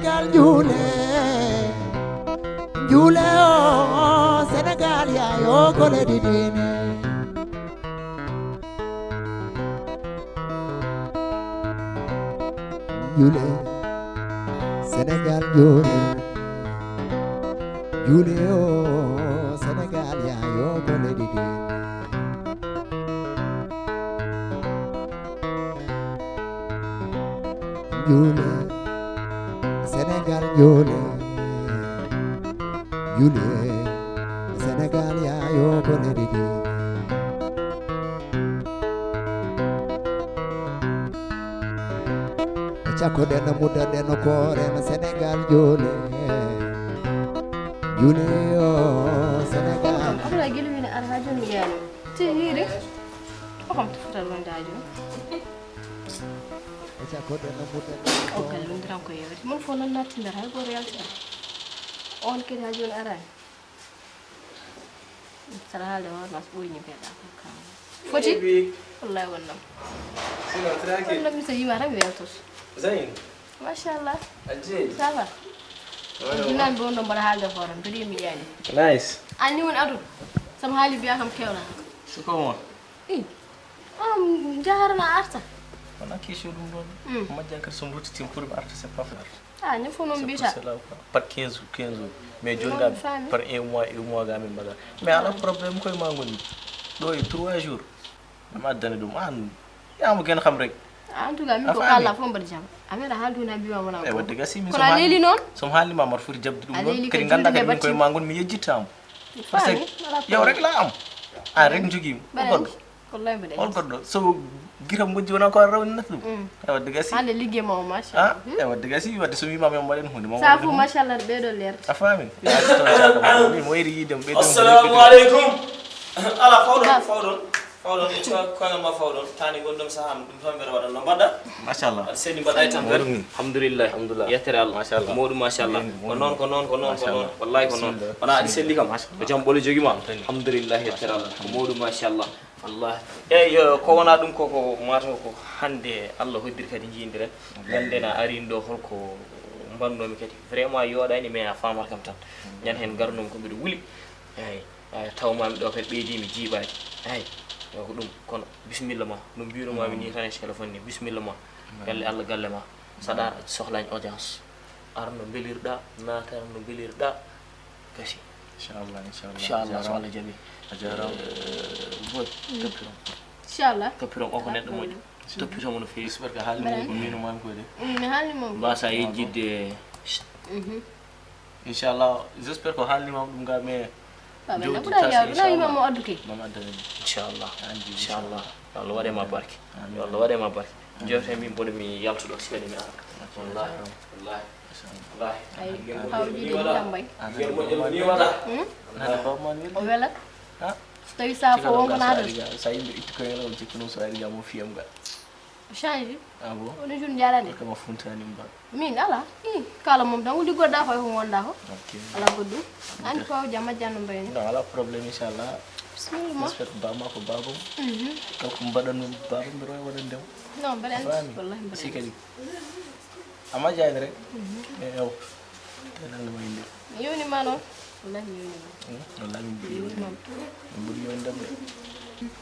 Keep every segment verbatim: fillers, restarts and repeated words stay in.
Sénégal juule, juule o Sénégal yaayo ko leydi diine. Juule, Sénégal juule, juule o Sénégal yaayo ko leydi diine. Juule, Sénégal juule, juule, Sénégal yaayo ko leydi diine. Cakkoɗen no muddaɗen no kooren Sénégal juule, juule o Sénégal. Abdoulaye Guèye mi ne ara ha jooni mi yeeyano. Ti hiiri. Ko kam to fotal wonde ha jooni. E cakkoɗen no muddaɗen no O kallondiran ko yewti. Mon fof noon natti nder hay gooto yalti. On kadi ha jooni araani. Sara haalde hoore ma so ɓooyni mbiyeɗa ko kam. Foti? Wallahi wonnam. Sino traqué. Wonnam mi so yima tan mi weltoto. Zayn. Machallah. Ajje. Ça va? Jinnaɓe ɓe wonno mbaɗa haalde hoore am, mbiɗa mi yani. Nice. Anni woni aduna. Sama haali mbiya kam kewna. Suko mo. I. Am jaharana arta. Wona question ɗum ɗon. Mm. Majjan kadi so mi ruttitima pour mi arta c'est pas fait. Ah, ñande fof noon mbiyata. Par quinze jours, quinze jours. Mais jooni ga par un mois, un mois ga min mbaɗa. Mais ala problème koye ma ngoni. Ɗo e trois jours. Mi addani ɗum an. Yamo gen xam rek. En tout cas min ko kala fof mbaɗa jam. Amira haal duna mbima wona. E wadde gasi min. Kono a leeli noon. Somi haalnima mbaɗa foti jaɓde ɗum ɗon kadi ganda kadi min koye ma ngoni mi yejjittama. Parce que yow rek la am. An rek jogima. Ko goɗɗo. Wallahi mbaɗa. Hol goɗɗo so giram moƴƴi wona ko a rawnata ɗum. E wadde gasi. Hande liggey ma o machallah. E wadde gasi wadde so wimama yo mbaɗen hunde ma. Sa fof machallah ɓeɗo leerde. A faami. Mi moyri yiidem ɓeɗo. Assalamu aleykum. Ala fawɗon fawɗon fawɗon koygal ma fawɗon tani gonɗon saha am ɗum tan mbeɗa waɗan no mbaɗɗa. Machallah. Aɗa selli mbaɗɗa e tampere. Alhamdulillah. Alhamdulillah. Yettere Allah. Machallah. Mawɗum machallah. Ko noon ko noon ko noon ko noon. Wallahi ko noon. Wona aɗa selli kam. Ko jam ɓole jogi ma. Alhamdulillah yettere Allah. Ko mawɗum machallah. Wallahi. Eyyi ko wona ɗum koko mataw ko hande Allah hoddiri kadi jindiren. Ganden a arin ɗo holko mbannomi kadi vraiment yoɗani mais a famata kam tan. Ñande hen garnomi ko mbiɗo wuli. Eyyi. Tawmami ɗo kadi ɓeydimi jiiɓaji. Eyyi. Ɗo ko ɗum kono bisimilla ma no mbinumami ni tan e téléphone ni bisimilla ma. Galle Allah galle ma. Saɗa sohlani audience. Ar no mbelirɗa natar no mbelirɗa. Gasi. Inchallah inchallah. Inchallah so Allah jaɓi. A jarama. Boy toppiron. Inchallah. Toppiron o ko neɗɗo moƴƴo. Toppitomo no fewi. J'espère que haalnimo ko mbinumami ko de. Mi haalnimo. Mbasa yejjidde. Inchallah j'espère ko haalnimam ɗum ga mais. Jowdi tasi inchallah. Mama addani. Inchallah. Inchallah. Yo Allah waɗe ma barke. Yo Allah waɗe ma barke. Jewte min mboɗo mi yaltuɗo sikani mi ara. Wallahi. Wallahi. Ay hawjide mi tambay. Ngel moƴƴo ni wata. Nana bamman weli. O wela. So tawi sa fo wonko naɗon. Sa yimɓe itti koyel on jikkuno so ari ga mo fiyam ga. Change. Ah bon? Woni jour njaɗani. Kama funtani mba. Min ala. I kala mum tan wuli goɗɗa koy ko wonda ko. Ok. Ala goɗɗum. An ko jama janno mbayni. Non ala problème inchallah. Bismillah. Respect bama ko babam. Mhm. Donc mbaɗan babam mbiɗo wawi waɗan dem. Non mbaɗan. Wallahi mbaɗan. Si kadi. Amma jayde rek. Mhm. E ew. Tenal no wayde. Mi yewnima noon. Wallahi mi yewnima. Wallahi min ɓuri yewnude. Min ɓuri yewnude de.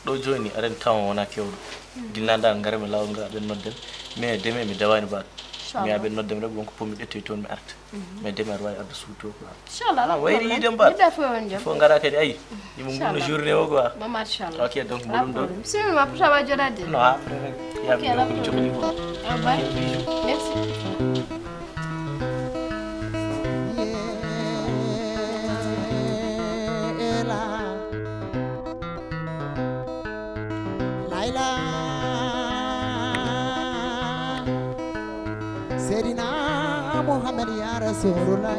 Ɗo jooni aɗa anndi temps o wona kewɗo. Dinnandaal ngara mi laawol ngal aɓen nodden. Mais demain mi dawani baat. Mi aɓen noddem rek wonko pommi ƴettoy toon mi arta. Mais demain aɗa wawi arde suuto quoi. Inchallah. Wayri yiide mbaat. Yiɗa fof on jam. Fof ngara kadi ayi. Yimo ngumno journée o quoi. Mama inchallah. Ok donc mboɗum ɗo. Bismillah ma pota wa joɗade. Non après rek. Yaɓi ɗo ko jokkoli ko. Merci. Layla Seydina Muhammad ya Rasulullah.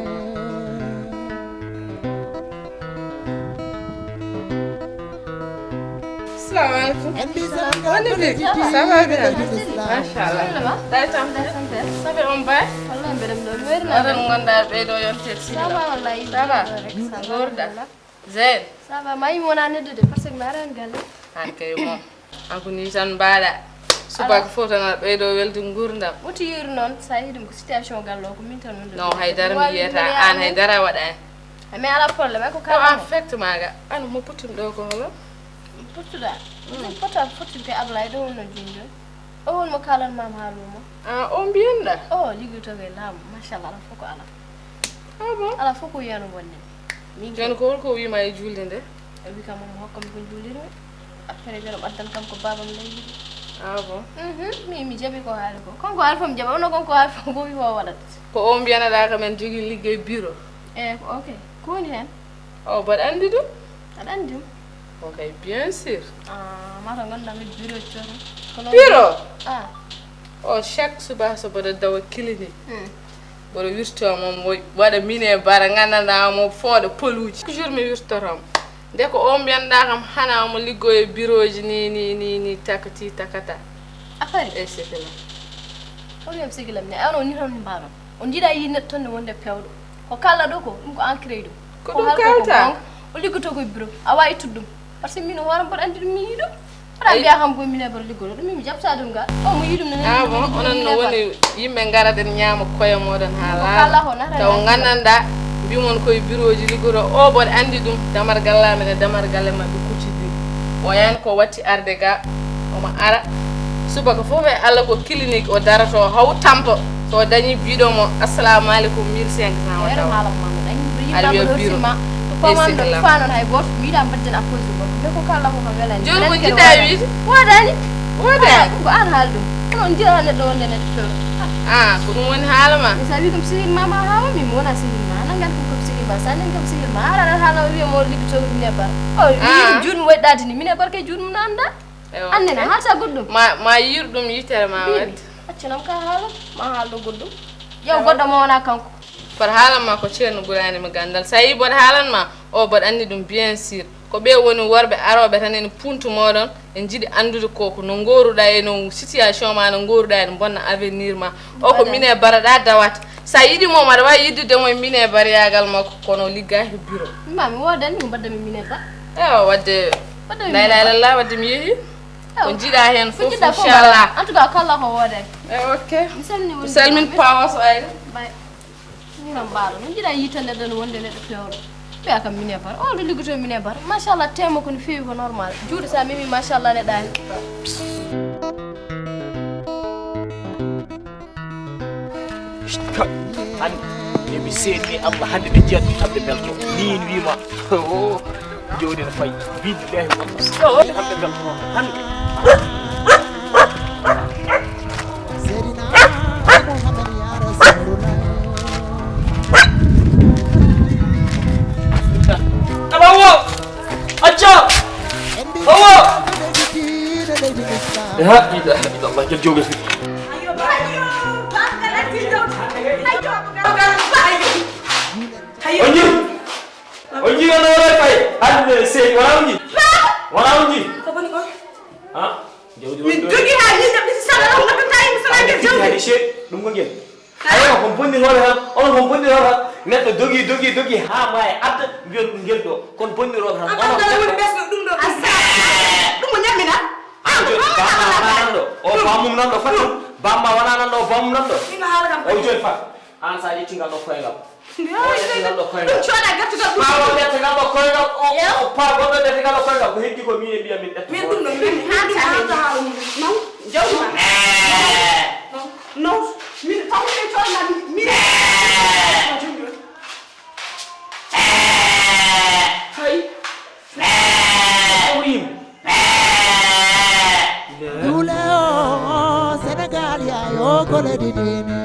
Assalamu alaikum. Wani bi? Ça va bien. Machallah. Day tam. Ça fait on bay. Wallahi mbeɗa mi ɗo mi wayri. Waɗa mo ganduɗa ɓeydo yonte. Ça va wallahi. Ça va. Gorda. Zen. Ça va mayi mi wona neddude parce que mi arani galle. An kay moom. An ko ni tan mbaɗa. Subaka fof tan aɗa ɓeydo weldi nguurndam. Ɓoti yeru noon, so a yiɗi ko situation galle o, ko min tan wonde. Non, haydara mi yiyata, aan haydara a waɗaani. Mais alaa problème, ay ko kala. En fait maaga, aan mo pottum ɗo ko holo? Pottuɗa? Min pota, pottude ko Ablaye ɗo wonno jooni jooni. O won mo kalan maam haaluma. Ah, o mbiyanɗa? O liggoto e laamu, machallah, alaa fof ko alaa. Ah bon? Alaa fof ko wiyano wonde. Min jooni ko holko o wiima e julde nde? O wi kam omo hokkam ko juulirmi. Après ɓeɗo ɓaddan kam ko babam lay yiɗi. Ah bon? Mhm, mi mi jaɓi ko haali ko. Kanko haali fof mi jaɓa, ono kanko haali fof ko wi o waɗat. Ko o mbiyanaɗa kam en jogii liggey bureau? Eh, ko ok. Ko woni heen? O, mbaɗa anndi ɗum? Aɗa anndi ɗum? O kay, bien sûr. Ah, mata ngannduɗaa mbiɗa bureau coto. Kono bureau? Ah. O, chaque subaka so mboɗo dawa clinique. Hmm. Mboɗo wirtoo mo, mo waɗa mine bara, nganndanɗaa mo fooɗa poluuji. Chaque jour mi wirtotoo mo. Nde ko o mbiyanɗaa kam, hana omo liggoo e bureauji ni, ni, ni, ni, takati, takata. A fari? Et cetera. O wiyam sigilam ne, ano ni toon mbaɗon. On njiɗa yi neɗɗo tan ne wonde pewɗo. Ko kalla ɗo ko, ɗum ko an créé ɗum. Ko ɗum kalta. O liggoto ko e bureau. A wawi ittude ɗum. Parce que min o hoore mboɗo anndi ɗum mi yiɗo. Aɗa mbiya kam ko mine mboɗo liggoto. Ɗum mi jaɓta ɗum ga. O mo yiɗum ne. Ah bon, onon no woni yimɓe ngaraɗen ñaama koye moɗon ha laaɓa. Taw nganndanɗa mbimon koye bureauji liggoto. O mboɗo anndi ɗum. Damar gallami ne damar galle maɓɓe kuccidi. O yani ko watti arde ga. Omo ara. Subaka fof e Allah ko clinique o darato haw tampo. So o dañi biɗo mo assalamu aleykum mille cinq cent o tawa. Aɗa wiya bureau. Ko paman no fanon hay goto mi yiɗa mbaɗden appose goto. Mais ko kala ko kam welani. Jooni ko jiɗɗa wiide? Wodani. Wodani. Ko an haali ɗum. Kono on jiɗa neɗɗo wonde neɗɗo to. Ah, ko ɗum woni haala ma. Mi sa wi ɗum sihil ma ma hawa mi mi wona sihil ma. Nangan ɗum kam sihil ma. Sa nangan kam sihil ma. Ara ara haala o wiya mo liggoto ko mine bar. O mi juuɗum woyɗaade ni. Mine bar kay juuɗum nanda. Ewa, annene, ok. Haalta goɗɗum. Ma, ma yiir ɗum yitere ma wadde. Accu nam ka haala, ma haalɗo goɗɗum. Ƴeew goɗɗo mo wona kanko. Mboɗo haalan ma ko ceerno ɓurani mi gandal. So a yii mboɗo haalan ma, o mboɗo anndi ɗum bien sûr. Ko ɓe woni worɓe arooɓe tan ene puntu moɗon, en jiɗi anndude ko, ko no ngoruɗa e no situation ma, no ngoruɗa ene bonna avenir ma. O ko mine baraɗa dawata. So a yiɗi mo, mbaɗa wawi yiddude mo e mine bariyagal makko, kono ligga he bureau. Ma mi woodani mo mbaɗda mi mine ba. Ewa, wadde. Layla lallah wadde mi yeehi. Ko jiɗa hen fof inchallah. En tout cas kala ko woodani. Eh, ok. Mi salmini wonde salmin pawas ayre. Bay. Min mbaɗo min jiɗa yitande ɗon wonde neɗɗo pewɗo. Ɓeya kam mine bar o ɗo liggoto mine bar machallah temo ko no fewi ko normal juuɗe sa memi machallah neɗɗani. Hannde emi seedni Allah hannde ɓe njiyat mi tan ɓe mbelto min wima o jooɗi no fayi billahi wonde tan ɓe mbelto hannde. Abawo acca. Awo. Ha ila ila Allah jel jogel fi. Onji. Onji on wala fay. Hande sey wala onji. Wala onji. Ko boni ko? Ha? Jawdi min dogi ha yinde bi sala on ngata tayi sala ngel jawdi. Hadi she dum ko ngel. Ayo ko bonni rol han on ko bonni rol han. Neddo dogi dogi dogi ha ma e adda ngel ngel do kon bonni rol han. Amma dole woni besno dum do. Dum mo nyamina. An joni bamma wona nan ɗo o bammum nan ɗo fat ɗum bamma wona nan ɗo o bammum nan ɗo o joni fat an sa ƴetti ngal ɗo koyngal o ƴetti ngal ɗo koyngal ɗum coɗa gertugal ɗum pago ƴetta ngal ɗo koyngal o pago ɗo ƴetta ngal ɗo koyngal ko heddi ko min e mbiya min ƴetta min ɗum ɗo min hanta hanta haala mum non jawdi ma non min taw min coɗna min Juule o Senegal yayo kole didini.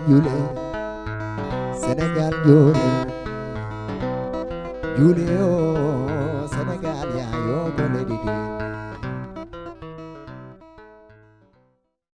Juule Senegal juule. Juule o Senegal yayo kole didini.